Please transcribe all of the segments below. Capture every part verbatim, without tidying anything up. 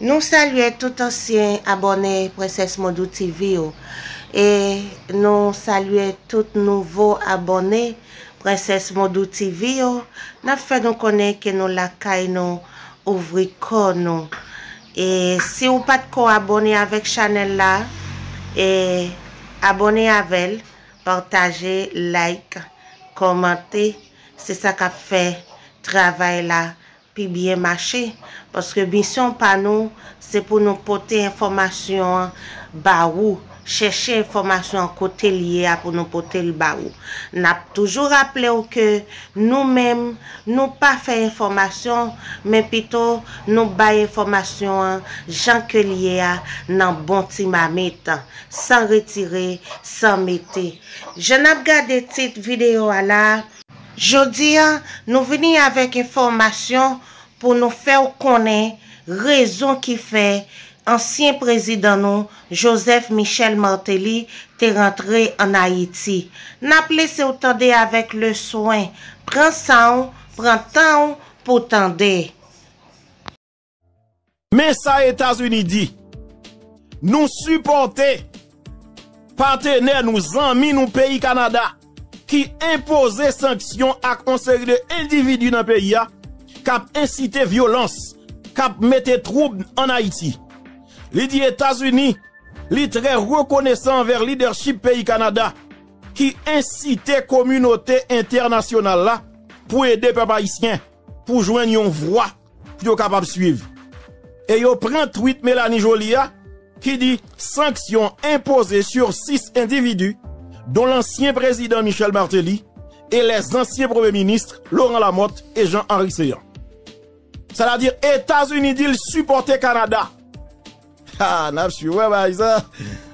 Nou salye tout ansyen abòne Prensès Modou T V yo. E nou salye tout nouvo abòne Prensès Modou T V yo. N ap fè nou konnen ke nou lakay nou, ouvri kò nou. E si w pa t ko abòne avèk chanèl la, e abòne avè l, pataje, like, kòmante. Se sa k ap fè travay la pi byen mache. Paske misyon pa nou, se pou nou pote enfòmasyon an ba ou, chèche enfòmasyon an kote l ye a pou nou pote l ba ou. N ap toujou raple w ke nou menm, nou pa fè enfòmasyon, men pito nou bay enfòmasyon an jan ke l ye a nan bon ti mamit, san retire, san mete. Jan n ap gade tit videyo a la, jodi a, nou vini avèk enfòmasyon pou nou fè w konnen rezon ki fè ansyen prezidan nou, Joseph Michel Martelly, te rantre ann Ayiti. N ap lese w tande avèk leswen. Pran san w, pran tan w pou tande. Men sa Etazini di, nou sipòte patenè nou, zanmi nou peyi Kanada ki enpoze sanksyon ak yon seri de endividi nan peyi a k ap ensite vyolans, k ap mete twoub ann Ayiti. Li di Etazini, li trè rekonesan anvè lidèchip peyi Kanada ki ensite kominote entènasyonal la pou ede pèp ayisyen pou jwenn yon vwa pou yo kapab swiv. E yo pran tweet Melanie Joly a ki di sanksyon enpoze sur six individus, dont l'ancien président Michel Martelly et les anciens premiers ministres Laurent Lamothe et Jean Henry Céant. Sa vle di Etazini di l sipòte Kanada. Ha, n ap swiv, wè bagay sa.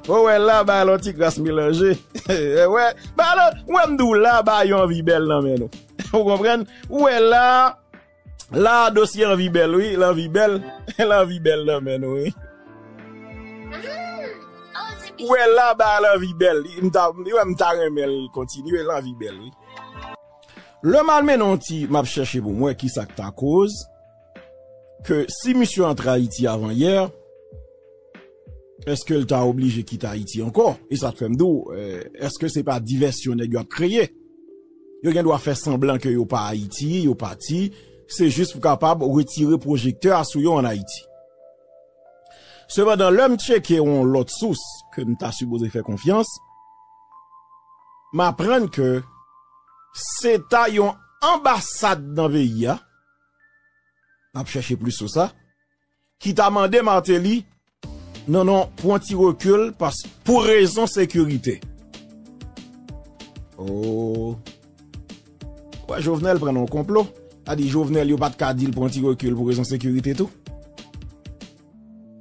Ou wè la, bagay la yon ti kras melanje. Wè, bagay la, wè m di w la, bagay yo anvi bèl nan men nou. Ou konprann? Ou wè la, la dosye anvi bèl, wi, l anvi bèl. L anvi bèl nan men nou, wi. Ou wè la, bagay la anvi bèl. M ta, m ta renmen l kontinye, l anvi bèl, wi. Lè m al mennen yon ti, m ap chèche pou m wè kisa k ta koz ke si misye antre Ayiti avan yè, èske l ta oblije kite Ayiti ankò? E sa k fè m di w, eh, èske se pa divèsyon nèg yo ap kreye? Yo gen dwa fè sanblan ke yo pa Ayiti, yo pati, se jis pou kapab retire pwojektè a sou yo ann Ayiti. Sepandan, lè m tcheke yon lòt sous ke m ta sipoze fè konfyans, m aprann ke se ta yon anbasad nan peyi a, m ap chèche plis sou sa, ki ta mande Martelly, non, non, pran ti rekil pas, pou rezon sekirite. Oh. Wè, Jovenel pran nan yon konplo. A di Jovenel, yo pa t ka di l pran ti rekil pou rezon sekirite tou.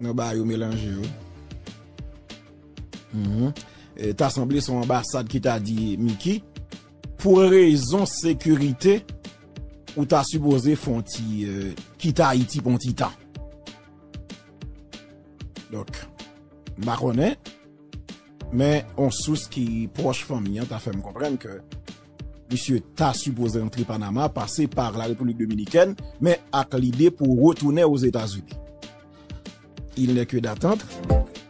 Nan ba yo melanje yo. Mhm. E, ta sanble se yon anbasad ki ta di Mickey, pou rezon sekirite, ou ta sipoze fè yon ti, eh, kite Ayiti pou yon ti tan. Donk, m pa konnen, men yon sous ki pwòch fanmi an ta fè m konprann ke misye ta sipoze rantre Panama, pase pa la Repiblik Dominikèn, men ak lide pou retounen Ozetazini. Il n'est que d'attendre.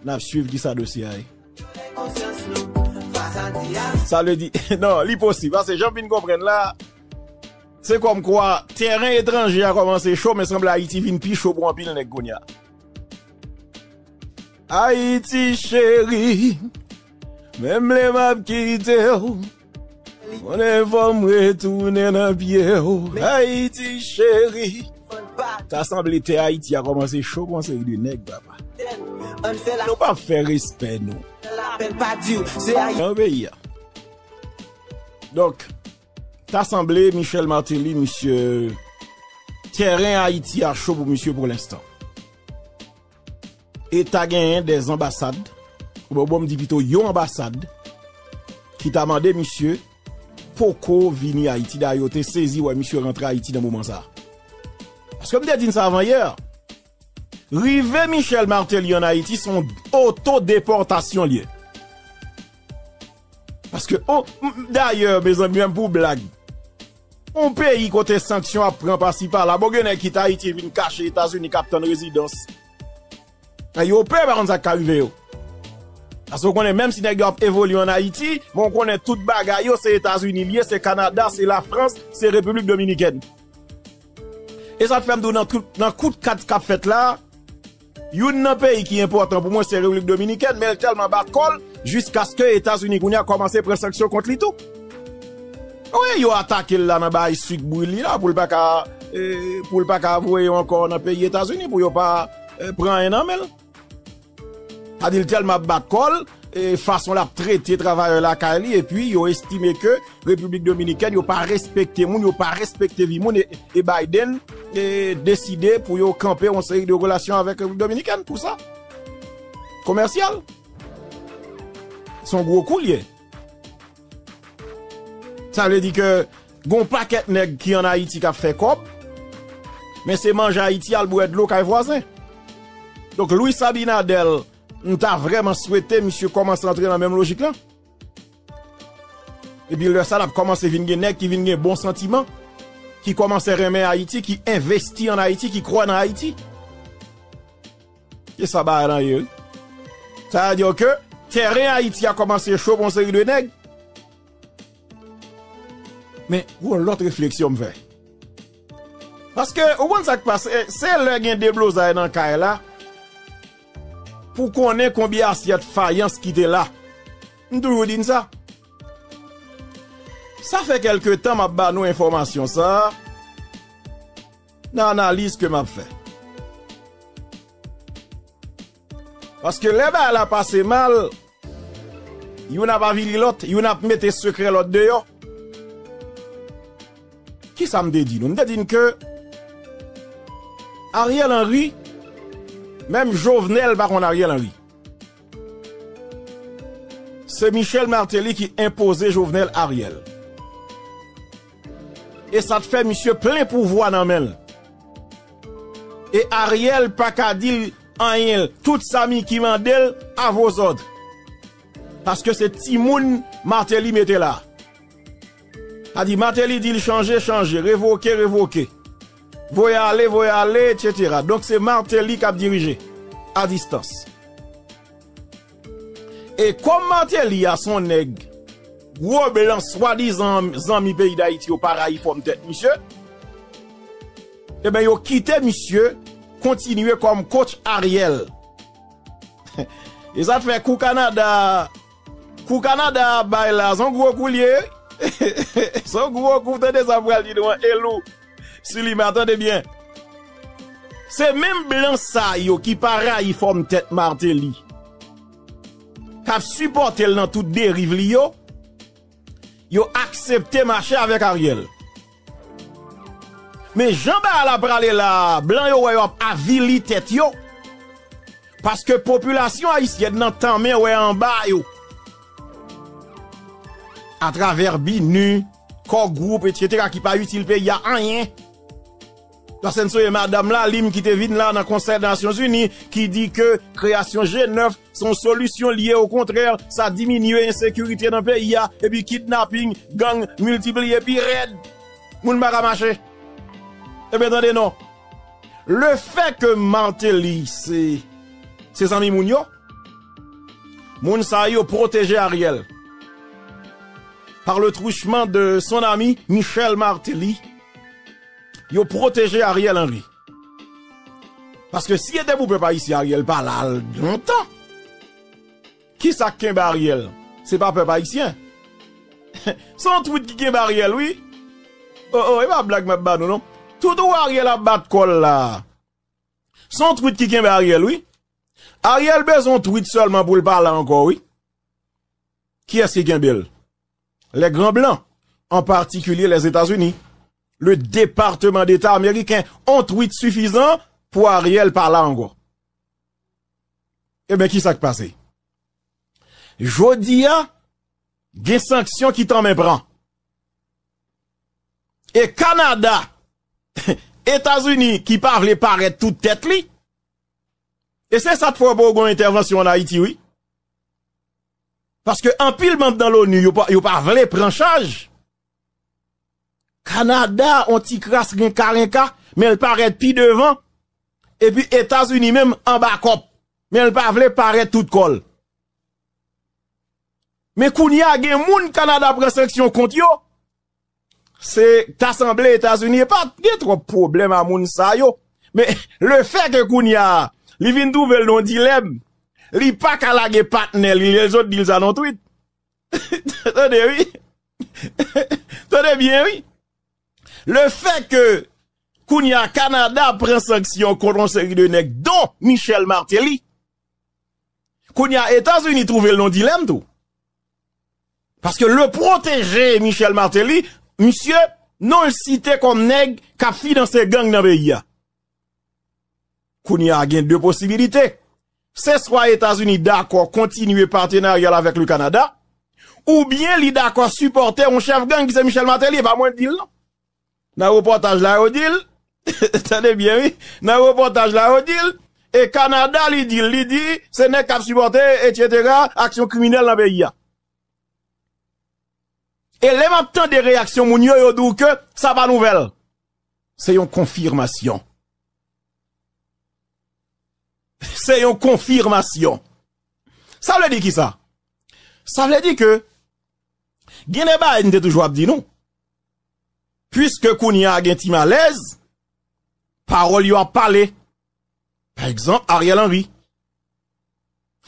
N ap swiv kisa dosye a ye. Sa vle di, non, li posib. Paske jan m vin konprann la, se kòmkwa tèren etranje a kòmanse cho, men sanble Ayiti vin pi cho pou anpil nèg kounye a. Ayiti cheri, menm lè m ap kite w, konnen fò m retounen nan pye w. Ayiti cheri. Ta sanble tè Ayiti a kòmanse cho pou yon seri de nèg, papa. Nou p ap fè respè nou. Nan peyi a. Donk, ta sanble Michel Martelly, misye, tèren Ayiti a cho pou misye pou lenstan. E ta genyen de anbasad, oubyen bon, m di pito yon anbasad, ki ta mande misye poko vini Ayiti. Dayè, yo te sezi wè misye rantre Ayiti nan moman sa a. Paske m te di n sa avan yè. Rive Michel Martelly ann Ayiti, se yon otodepòtasyon l ye. Paske, o, m, dayè, mezanmi, menm pou blag, yon peyi kote sanksyon ap pran pasi pala, bon, gen nèg kite Ayiti vin kache Etazini k ap tann rezidans. Yo pè pa konn sa k ka rive yo. Paske w konnen, menm si nèg yo ap evolye ann Ayiti, men w konnen tout bagay yo, se Etazini l ye, se Kanada, se Lafrans, se Repiblik Dominikèn. E sa k fè m di w nan tout, nan kout kat k ap fèt la, youn nan peyi ki enpòtan pou mwen, se Repiblik Dominikèn, men l tèlman bat kò l, jiskaske Etazini kounye a kòmanse pran sanksyon kont li tou. Wi, yo atake l la nan bay sik bri li la, pou l pa ka, eh, pou l pa ka voye yo ankò nan peyi Etazini, pou yo pa, eh, pran anyen nan men l. Sa di l tèlman ap bat kò l, e fason l ap trete travayè lakay li, epi yo estime ke Repiblik Dominikèn, yo pa respekte moun, yo pa respekte vi moun, e, e Biden, e, deside pou yo kanpe yon seri de relasyon avèk Repiblik Dominikèn pou sa. Komèsyal. Se yon gwo kou l ye. Sa vle di ke gon pakèt nèg ki ann Ayiti k ap fè kòb, men se manje Ayiti al bwè dlo kay vwazen. Donk, Luis Abinader, m ta vrèman swete misye kòmanse antre nan menm lojik lan. Epi lè sa, l ap kòmanse vin gen nèg ki vin gen bon santiman, ki kòmanse renmen Ayiti, ki envesti ann Ayiti, ki kwè nan Ayiti. E sa bagay lan ye, wi. Sa vle di ke tèren Ayiti a kòmanse cho pou yon seri de nèg. Men, yon lòt refleksyon m fè. Paske, ou konn sa k pase, se lè gen deblozay nan kay la, pou konnen konbyen asyèt fayans ki te la. M toujou di n sa. Sa fè kèlke tan m ap ba nou enfòmasyon sa a, nan analiz ke m ap fè. Paske lè bagay la pase mal, youn ap avili lòt, youn ap mete sekrè lòt deyò. Kisa m te di nou? M te di n ke Ariel Henry, menm Jovenel pa konn Ariel Henry. Se Michel Martelly ki enpoze Jovenel Ariel. E sa t fè misye plen pouvwa nan men l. E Ariel pa ka di l anyen. Tout sa Mickey mande l, à vos ordres. Paske se timoun Martelly mete la. Sa di, Martelly di l chanje, chanje, revoke, revoke. Voye ale, voye ale, etsetera. Donk, se Martelly k ap dirije a distans. E kòm Martelly a se yon nèg gwo blan swadizan zanmi peyi Dayiti yo pa rayi fòm tèt misye, ebyen, yo kite misye kontinye kòm coach Ariel. E sa t fè kou Kanada, kou Kanada ap bay la, se yon gwo kou l ye. Se yon gwo kou, tande sa m pral di nou an, e lou. Silima, tande byen. Se menm blan sa yo ki pa rayi fòm tèt Martelly, k ap sipòte l nan tout deriv li yo, yo aksepte mache avèk Ariel. Men jan bagay la prale la, blan yo wè yo ap avili tèt yo. Paske popilasyon ayisyèn nan tanmen wè anba yo. Atravè BINUH, Core Group, etsetera, ki pa itil peyi a anyen. Paske n sonje madanm la, li menm ki te vin la nan Konsèy Nasyonzini, ki di ke kreyasyon G nèf se yon solisyon l ye, okontrè, sa diminye ensekirite nan peyi a, epi kidnaping, gang miltipliye pi rèd. Moun pa ka mache. Ebyen, tande non. Le fait que Martelly se, se zanmi moun yo, moun sa yo pwoteje Ariel par le truchement de son ami Michel Martelly. Yo pwoteje Ariel Henry. Paske si e te pou pèp ayisyen, Ariel pa la lontan. Kisa k kenbe Ariel? Se pa pèp ayisyen. Se yon tweet ki kenbe Ariel, wi. Oh, oh, e pa blag m ap ba nou, non. Tout ou Ariel ap bat kò l la. Se yon tweet ki kenbe Ariel, wi. Ariel bezwen yon tweet sèlman pou l pa la ankò, wi. Kiyès ki kenbe l? Les grands blancs, en particulier les États-Unis, le Département d'État américain, on tweet sifizan pou Ariel pa la ankò. Ebyen, kisa k pase? Jodi a, gen sanksyon ki tanmen pran. E Kanada, Etazini ki pa vle parèt tout tèt li, e se sa k fè w pa gon entèvansyon ann Ayiti, wi. Paske anpil manm nan l'ONU, yo pa, yo pa vle pran chaj. Kanada, on ti kras renka renka, men l parèt pi devan. Epi Etazini menm anba kòb. Men l pa vle parèt tout kò l. Men kounye a gen moun Kanada pran sanksyon kont yo. Se ta sanble Etazini e pa t gen twòp pwoblèm a moun sa yo. Men lefètke kounye a li vin twouve l nan yon dilèm, li pa ka lage patnè li, li sot di l sa nan tweet. Tande wi. Tande byen wi. Lefètke kounye a Kanada pran sanksyon kont yon seri de nèg, dont Michel Martelly, kounye a Etazini twouve l nan yon dilèm tou. Paske le protégé Michel Martelly, misye, non l site kòm nèg k ap finanse gang nan peyi a. Kounye a gen de posibilite. Se swa Etazini dakò kontinye patenarya l avèk le Kanada, oubyen li dakò sipòte yon chèf gang ki se Michel Martelly, e pa mwen k di l non. Nan repòtaj la yo di l, tande byen wi, nan repòtaj la yo di l, e Kanada li di l, li di se nèg k ap sipòte, etsetera, aksyon kriminèl nan peyi a. E lè m ap tande reyaksyon moun yo, yo di w ke sa pa nouvèl. Se yon konfimasyon. Se yon konfimasyon. Sa vle di kisa? Sa vle di ke gen de bagay m te toujou ap di nou. Piske kounye a gen ti malèz, pawòl yo ap pale. Pa egzanp, Ariel Henry.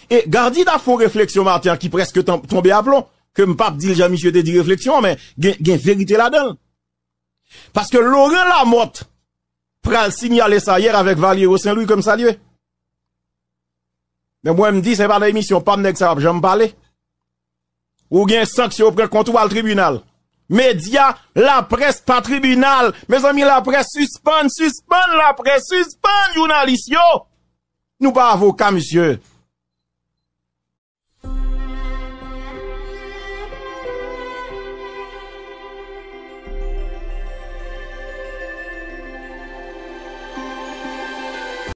E Gardy ta fè yon refleksyon maten an ki prèske tan- tonbe aplon, ke m p ap di l jan misye te di refleksyon an, men gen, gen verite ladan l. Paske Laurent Lamothe pral sinyale sa yè avèk Valiero Saint-Louis ke m salye. Men mwen m di se pa nan emisyon pa m nèg sa yo ap janm pale. Ou gen sanksyon, ou pran kont ou al tribinal. Medya, laprès pa tribinal. Mezanmi, laprès sispann, sispann, laprès sispann, jounalis yo. Nou pa avoka, misye.